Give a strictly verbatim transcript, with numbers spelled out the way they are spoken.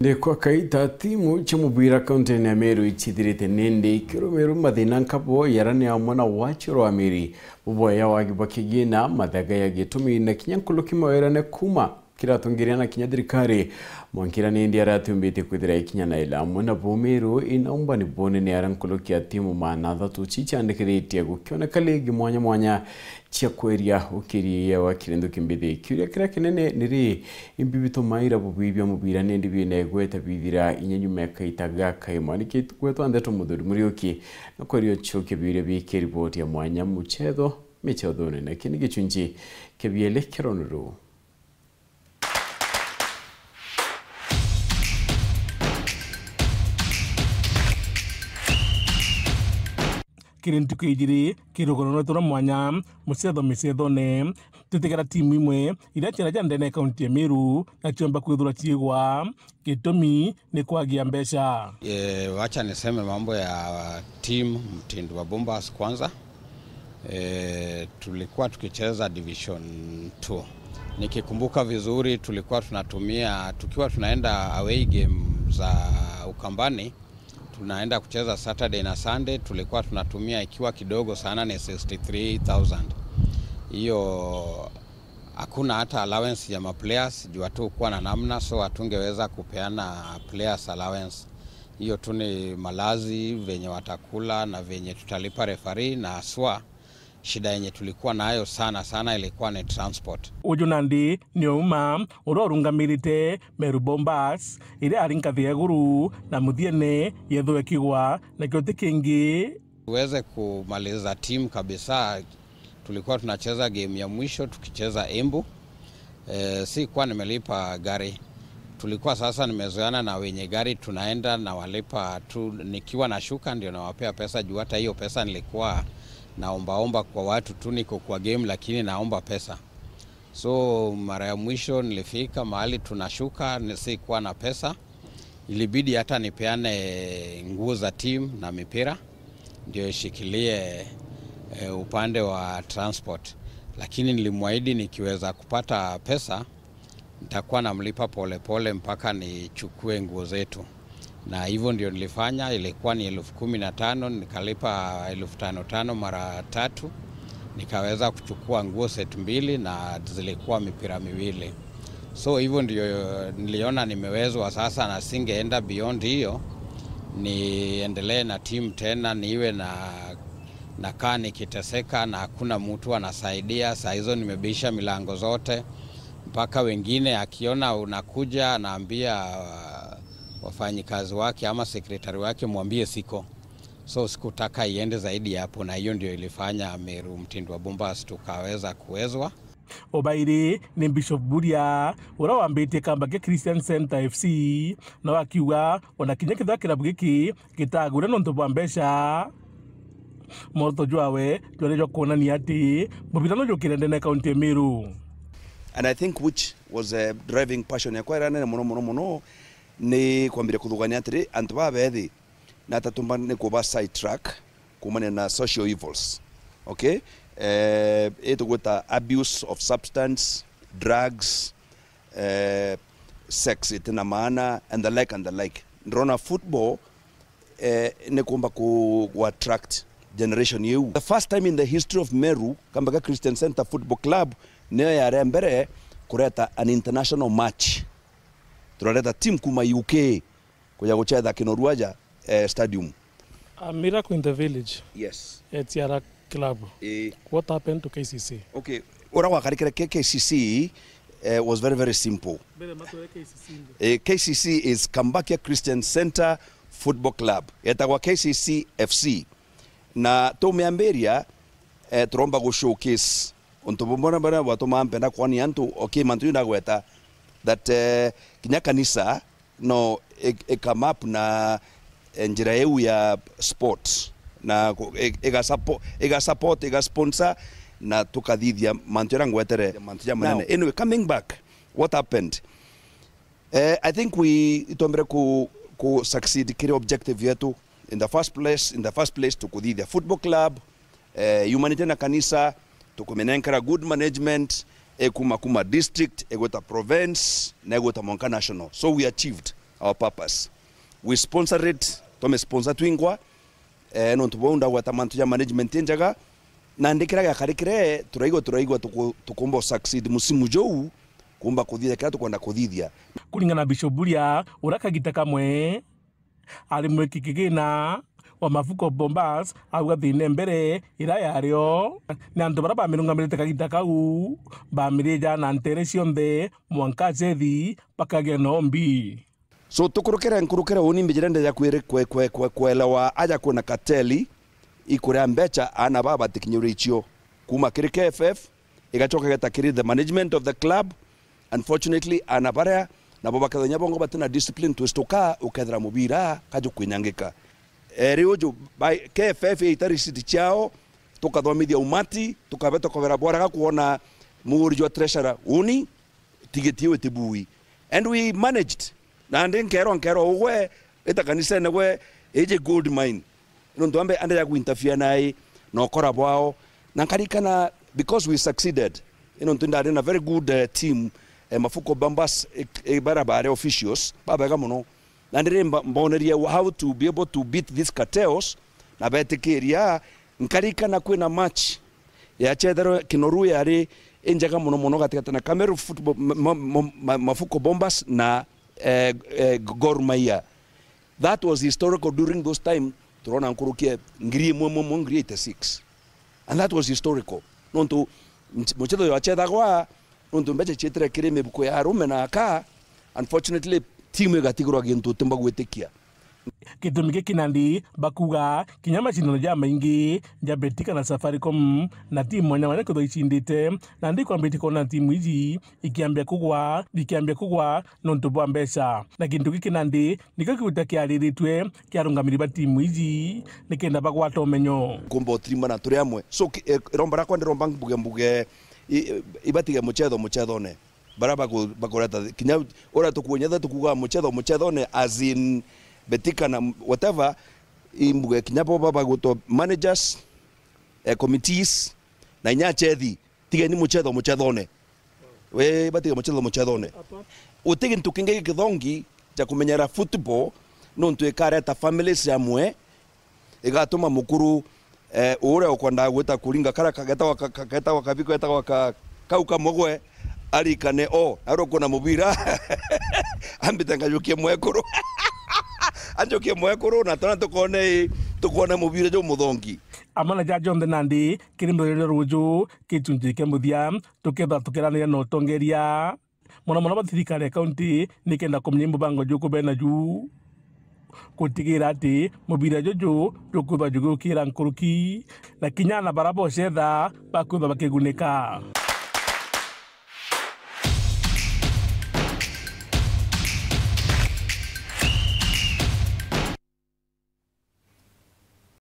Ni kwa kaita timu cia mubira kaunti-ini ya Meru icithirite nindi ikirumirwa mathina nkabo yara ni amwe na wacio rwa miri, buboya wa bakigiina, mathaga ya gitumi na kinya nkuruki mawirane kuuma kiratongeria na kinya thirikari. Mwankira nindi aratumbite kwithira ikinya na ila amwe na bumiru ina umbani bunene ara nkuruki ya timu maana athatu ciciandikithitie gukioneka ligi mwanya mwanya cia kweria ukiri yewa kiri nthuki mbithi. Kiuria kiria kinene ni ri, imbi bitumaira bubui bia mubira nindi bina igweta bithira inya nyuma ya kaita gaka imwe? Niki gwetwa Ndeto Muthuri Muriuki na kweria ucokia biuria biki riboti ya mwanya muchetho michethone na kini gichunji kia biele kironuru. Kiri ntuku ijiri, kiri rugano rwetu rwa mwanya, mucetho micethone, twitigera timu imwe iria ciana cia ndene ya kaunti ya Meru na ciomba kwithirwa ciigwa. Gitumi ni kwagia mbeca. E, wacha niseme mambo ya team Mtindi wa Bombers kwanza. E, tulikuwa tukicheza division two. Nikikumbuka vizuri, tulikuwa tunatumia, tukiwa tunaenda away game za Ukambani, tunaenda kucheza Saturday na Sunday, tulikuwa tunatumia ikiwa kidogo sana ni sixty three thousand. Hiyo hakuna hata allowance ya maplayers, juu hatukuwa na namna, so hatungeweza kupeana players allowance. Hiyo tu ni malazi, venye watakula na venye tutalipa referee, na haswa shida yenye tulikuwa nayo sana sana ilikuwa ni transport. Uju nandi ni Ouma uria urungamirite Meru Bombers iria ari nkathi ya iguru na muthiene yethwe kigwa na kiuti kingi. Tuweze kumaliza timu kabisa, tulikuwa tunacheza game ya mwisho tukicheza Embu. E, sikuwa nimelipa gari. Tulikuwa sasa nimezoeana na wenye gari, tunaenda na walipa tu, nikiwa nashuka ndio nawapea pesa, juu hata hiyo pesa nilikuwa naombaomba kwa watu tu, niko kwa game lakini naomba pesa. So mara ya mwisho nilifika mahali tunashuka, ni-, sikuwa na pesa, ilibidi hata nipeane nguo za team na mipira ndio ishikilie, eh, upande wa transport, lakini nilimwahidi nikiweza kupata pesa nitakuwa namlipa polepole mpaka nichukue nguo zetu, na hivyo ndio nilifanya. Ilikuwa ni elfu kumi na tano, nikalipa elfu tano tano mara tatu, nikaweza kuchukua nguo set mbili na zilikuwa mipira miwili. So hivyo ndio niliona nimewezwa sasa, na singeenda beyond hiyo, niendelee na timu tena, niwe na nakaa nikiteseka na hakuna mtu anasaidia. Saa hizo nimebisha milango zote, mpaka wengine akiona unakuja anaambia, uh, wafanyikazi wake ama sekretari wake, "Mwambie siko." So sikutaka iende zaidi ya hapo, na hiyo ndio ilifanya Meru Mtindi wa Bombers tukaweza kuwezwa. Ubairi ni Bishop Buria, uria wambitie kamba kia Christian Center F C, na wakiuga ona kinya kethira kirabu giki gitagure nontu bwa mbeca. Moroto jwawe jwari jwa kwonania ati mubira nujukire ndene ya kaunti ya Meru. And I think which was a driving passion yakwa iria nene muno, muno, muno, ni kwambiria kuthugania atiri, antu baba bethi na ata tumba ni kuba side track kumania na social evils. Okay? Eh, itugwita abuse of substance, drugs, eh, sex itina maana, and the like, and the like. Ndrona football, eh, ni kumba ku, ku attract generation iu. The first time in the history of Meru, kamba ka Christian Center Football Club niyo yari ya mbere kureta an international match. Turareta team kuma U K kuja gucetha Kinoruaja, eh, Stadium. A miracle in the village. Yes. Etiara club. Eh. What happened to K C C? Okay. Ura gwakarikire K C C, eh, was very, very simple. Mbere matwere K C C nde. Eh, K C C is Kambakia Christian Center Football Club. Yetagwa K C C F C. Na tumiambiria, eh, turomba gu showcase untu bumwe na buria bwatumaa mpenda kwonia antu, okay, mantu ju ndagweta, that, eh, kinya kanisa no i-, i come up na, eh, njira iu ya sport, na ku-, i-, iga suppo-, iga support, iga sponsor, na tukathithia mantu jaria ngwetere, mantu ja manene. Now, anyway, coming back, what happened? Eh, I think we, itwambire ku, ku succeed kiri objective yetu. In the first place, in the first place, tukuthithia football club, eh, yumanite na kanisa, tukuminenkera good management, ekuma kuma district, egwita province, na egwita mwanka national. So we achieved. our purpose. We sponsor it, twame sponsor twingwa, eh, nontu bwau ndagweta mantu ja management injaga, na ndi kiria giakarikire, turaigua, turaigua tuku-, tukumba succeed musimu juu, kumba kuthithia kiria tukwenda kuthithia. Kuringana na Bishop Buria, uria kagita kamwe ari mwiki kigina wa Mafuko Bombers, auga thina mbere ira yario ni antu baria bamirungamirite kagita kau, bamirija na ntere cionthe mwanka achethi bakagia na ombi. So, tukurukire, nkurukire uni mbijire ndeja kwiri-, kwe-, kwe-, kwe-, kwelewa aja kwina kateli ikuria mbecha aana baa batikinyire icio. Kuma kiri K F F, igacoka igeta kiri the management of the club. Unfortunately, aana baria nabo bakethira inya bongo batina discipline, twistuka ukethira mubira kaju kwinyangika. Eh, riu ju, by, K F F yaita receipt ciao, tukathomithia umati, tukabeta kobera bwaraga kwona muguri jwa treasurer uni, tigiti iu itibui. And we managed. Nandi nkerwa, nkerwa ugwe, ita kanisene gwe, iji gold mine. Nontu ambe ande ya kuinterfere nai, na ukora bwao. Na nkarikana, because we succeeded. Nontu ndari na very good, eh, team, eh, Mafuko Bombers, eh, eh, bara bare officials, babega muno. Na ndiri mba-, mbonerie how to be able to beat these cartels, na betikiria, nkarikana kwina match ya chetherwe Kinoru yari injega muno muno gatigati na Kameru Football, ma-, ma-, ma-, ma-, Mafuko Bombers na, eh, eh, Gor Mahia. That was historical during those time, turona nkuruki ya ngiri imwe imwe imwe, ngiri eighty-six. And that was historical. Nontu mch-, muchetho yo achethagwa, nontu mbecha chietire kiri mibuko ya arume na aka, unfortunately, timu igatigirwa gintu utimba gwitikia. Gitumi giki nandi bakuga kinya macindano jamaingi ja Betika na Safaricom na timu mwanya mwanya kwithwa icindite, nandi ikwambitie kwona timu iji ikiambia kugwa, ikiambia kugwa nontu bwa mbecha. Na gintu giki nandi nikio kigwita kiariritwe kia arungamiri ba timu iji nikenda bagwata umenyo. Kumba utirimana turi amwe. So, ki-, e, iromba rakwa ndiromba mbuge mbuge, i-, i-, ibatige muchetho muchethone. Bara baku-, bakureta kinya uria tukunyetha tukuga muchetho muchethone, as in Betika na whatever, imbuge kinya bo babagutwa managers, eh, committees, na inya achethi, tigeni muchetho muchethone. We, batiga muchetho muchethone. Uti gintu kingi gikithongi ja kumenyera football, nontu ikareta families amwe, igatuma mukuru, eh, uria ukwendaga gwita kuringa kara ka-, getagwa ka-, ka-, getagwa kabiko, getagwa ka-, kau kamwe gwe, arikane, o, nario kwina mubira, ambite ngajukie mwekuru. Anjukie mwekuru, na twana tukone, tukone mubira jumuthongi. Amwe na ja jonthe nandi, kiri mithenya ya ruju, gicunji kia muthia, tukethirwa tukiraniria na utongeria. Mono mono ba thirikari ya kaunti nikenda kumenya mubango juku bena ju gutigira ati mubira juju jukwithwa jugiukira nkuruki, na kinya ana bara bocetha bakwithwa bakigunika.